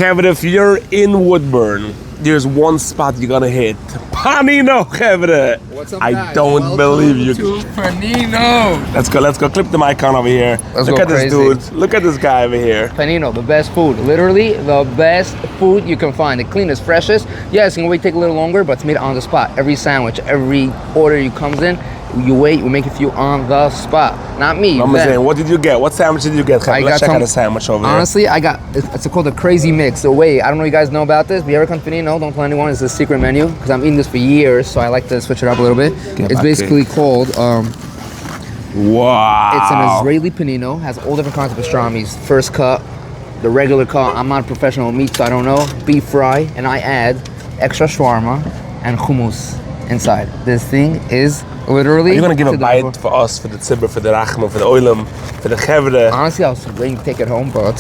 חברה if you're in Woodburn there's one spot you gonna hit Panino חברה I don't believe you let's go let's go clip דעם icon over here look at this dude look at this guy over here. Panino the best food literally the best food you can find the cleanest freshest yeah it's gonna wait take a little longer but it's made on the spot every sandwich every order you comes in you wait we make it for you on the spot not me לאמיר זעהן what did you get what sandwich did you get חברה let's check out די sandwich over here. Honestly I got it's called a crazy mix the way I don't know you guys know about this but you ever come to Panino don't tell anyone it's a secret menu cause I'm eating this for years so I like to switch it up a little bit it's basically called Wow! It's an Israeli panino, has all different kinds of pastrami's, first cut, the regular cut, I'm not a professional meat so I don't know, beef fry, and I add extra shawarma and hummus inside. This thing is literally Are you gonna give a bite for us, for די ציבור, פאר די רחמים, פאר די עולם, פאר די חברה? Honestly I was waiting to take it home but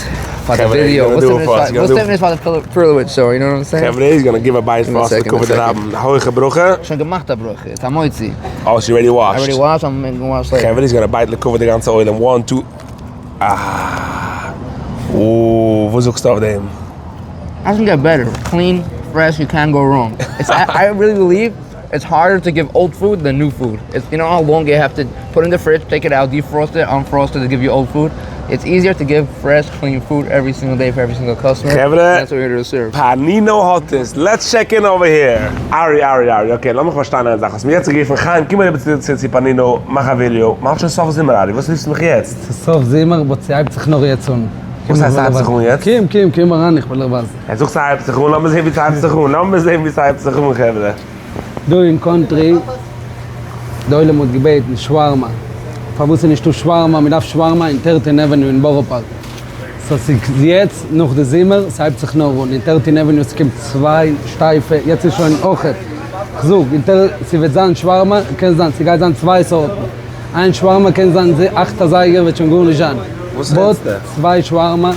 פאר די ווידיאו, וואס טוט מען נישט פאר די Perlowitz show, you know what I'm saying? חברה איז gonna give a bite for us לכבוד די רבים, א הויכע ברכה. שוין געמאכט א ברכה, it's המוציא. אה, so you already washed? I already washed, I'm gonna wash later. חברה איז gonna bite לכבוד די גאנצע עולם, one two אה. אוה, וואס זאגסטו אויף דעם? Doesn't get better, clean, fresh, you can't go wrong. I really believe it's harder to give old food than new food. It's you know how long you have to put in the fridge, take it out, defrost it, unfrost it to give you old food. It's easier to give fresh, clean food every single day for every single customer. חברה, That's what we're here to serve. Panino האט עס, let's check in over here. ארי ארי ארי, okay לאמיך פארשטיין איין זאך, האסט מיר יעצט גערופן חיים קום אריבער צו צו צו Panino מאך א ווידיאו, מ'האלט שוין סוף זומער ארי, וואס רופסטו מיך יעצט? ס'איז סוף זומער but ס'הייבט זיך נאר יעצט אן. וואס הייסט ס'הייבט זיך אן יעצט? קום קום קום אריין איך וועל דיך ווייזן. ער זאגט ס'הייבט זיך אן, לאמיר זעהן ווי ס'הייבט זיך אן, לאמיר זעהן ווי ס'הייבט זיך אן חברה. דא אין קאנטרי, די עולם האט געבעטן שווארמא, פארוואס איז נישטא שווארמא, מען דארף שווארמא אין Thirteen Avenue אין בארא פארק, so ס'איז יעצט נאך די זומער, ס'הייבט זיך נאר אן, אין Thirteen Avenue ס'קומט צוויי שטייפע, יעצט איז שוין אויכעט, כ'זאג, אין טער, ס'וועט זיין שווארמא, קען זיין, ס'גייט זיין צוויי סארטן, איין שווארמא קען זיין אכט אזייגער וועט שוין גארנישט זיין, וואס but רעדסטו? צוויי שווארמא,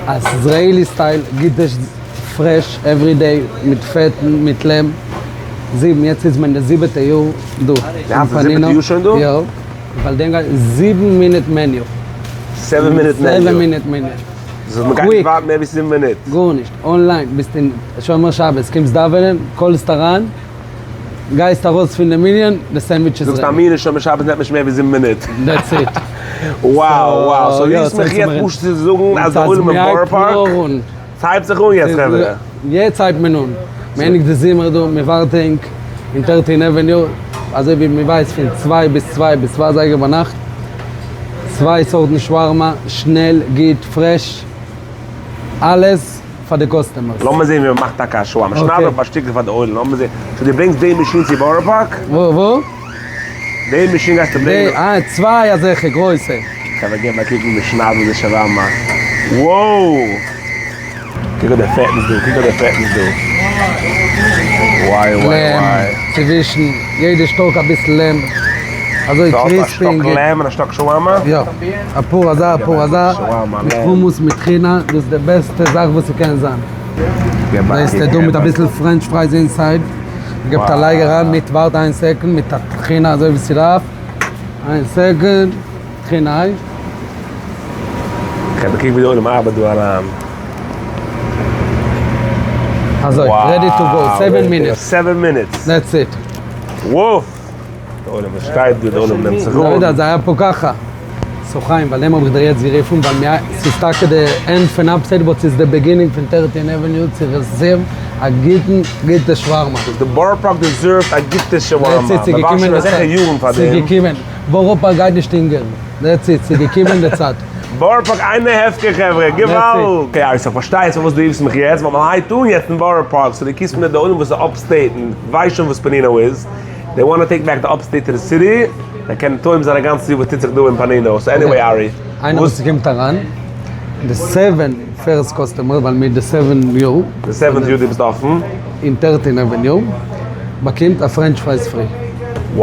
א Israeli style, גוטע fresh every day מיט פעטן מיט lamb, זיבן, יעצט איז מען די זיבעטע יאר דא אין Panino, יא, ווייל דעם גייט זיבן מינוט menu. Seven minute menu. Seven minute menu. קוויק. מער ווי זיבן מינוט. גארנישט, אנליין, ביסט אין שומר שבת, קומסט דאווענען, קאלסט אריין, גייסט ארויס פון די מנין, די sandwich איז זאגסט א ready. מינוט שומר שבת נעמט נישט מער ווי זיבן מינוט. That's it. Wow wow, so רופסט מיך יעצט פשוט צו זאגן אז די עולם אין בארא פארק. ס'הייבט זיך אן יעצט חברה. יעצט הייבט מען אן. מ'ענדיגט די זומער דא, מ'ווארט ענק אין Thirteen Avenue, אזוי ווי מ'ווייסט פון צוויי ביז צוויי ביז צוויי אזייגער ביינאכט, צוויי סארטן שווארמא, שנעל, גוט, fresh, אלעס פאר די customers. לאמיר זעהן ווי מ'מאכט טאקע א שווארמא. שנייד אפ א שטיקל פאר די עולם, לאמיר זעהן. So דו ברענגסט די מאשין צו בארא פארק? וואו? וואו? די מאשין גייסטו ברענגען? די, אה, צוויי אזעלכע גרויסע. חברה געב א קוק ווי מ'שניידט דא די שווארמא. Wow! קוק אויף די פעטנס דא, קוק אויף די פעטנס דא. וואי וואי וואי. צווישן יעדע שטאק אביסל lamb. אזוי crispy און גוט. ס'האט א שטאק lamb און א שטאק שווארמא? יא. אפאר אזא אפאר אזא. מיט חומוס מיט טחינה. דאס איז די בעסטע זאך וואס ס'קען זיין. זעסטו דא מיט אביסל french fries inside. מ'געבט א לייג אריין מיט ווארט איין second מיט א טחינה אזוי ווי ס'דארף. איין second. טחינה. כ'האב געקוקט ווי די עולם ארבעט דא אריין. אזוי, ready to go, seven minutes. Seven minutes. That's it. וואף! די עולם וואס שטייט דא, די עולם נעמט זיך אן. לא יודע, זה היה פה ככה. So חיים, ווייל דעם האב איך דיר יעצט גערופן, ווייל מיר, ס'איז טאקע די end פון upstate, but ס'איז די beginning פון Thirteen Avenue צו רעזערוו א גוטן, גוטע שווארמא. די בארא פארק deserve ט א גוטע שווארמא, מ'ווארט שוין אזעלכע יארן פאר דעם. ס'איז געקומען. בארא פארק גייט נישט הונגערן. That's it, ס'איז געקומען די צייט. בארא פארק איינע הפקר חברה, געוואלד! Okay ארי, so כ'פארשטיי יעצט פארוואס דו רופסט מיך יעצט, ווייל מ'הייבט אן יעצט אין בארא פארק, so דו קוקסט מיר די עולם וואס איז upstate און ווייסט שוין וואס Panino איז, they wanna take back די upstate to די city, זיי קענען טועם זיין א גאנצע יאר וואס טוט זיך דא אין Panino, so anyway ארי, איינער וואס קומט אריין, די seven first customer, ווייל מיר די seven יאר, די seventh יאר דו ביסט אפן. אין Thirteen Avenue, באקומט א french fries free. Wow,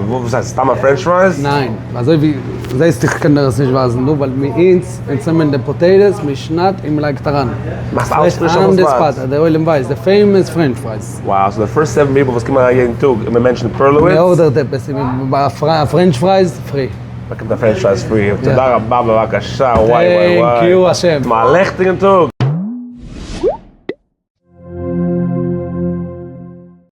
וואס הייסט סתם א french fries? ניין, אזוי ווי זעסט איך קען דיר עס נישט ווייזן דא, ווייל מיר אונז אונז נעמען די potatoes, מען שניידט און מען לייגט אריין. מאכסט אלעס פריש אויפן spot? דער עולם ווייסט, די famous french fries. Wow, so די first seven people וואס קומען אריין יעדן טאג און מען mention ט פערלאוויץ. מען order ט עפעס און מען א french fries free. באקומט א french fries free, תודה רבה בבקשה, וואי וואי וואי. Thank you השם. א לעכטיגן טאג.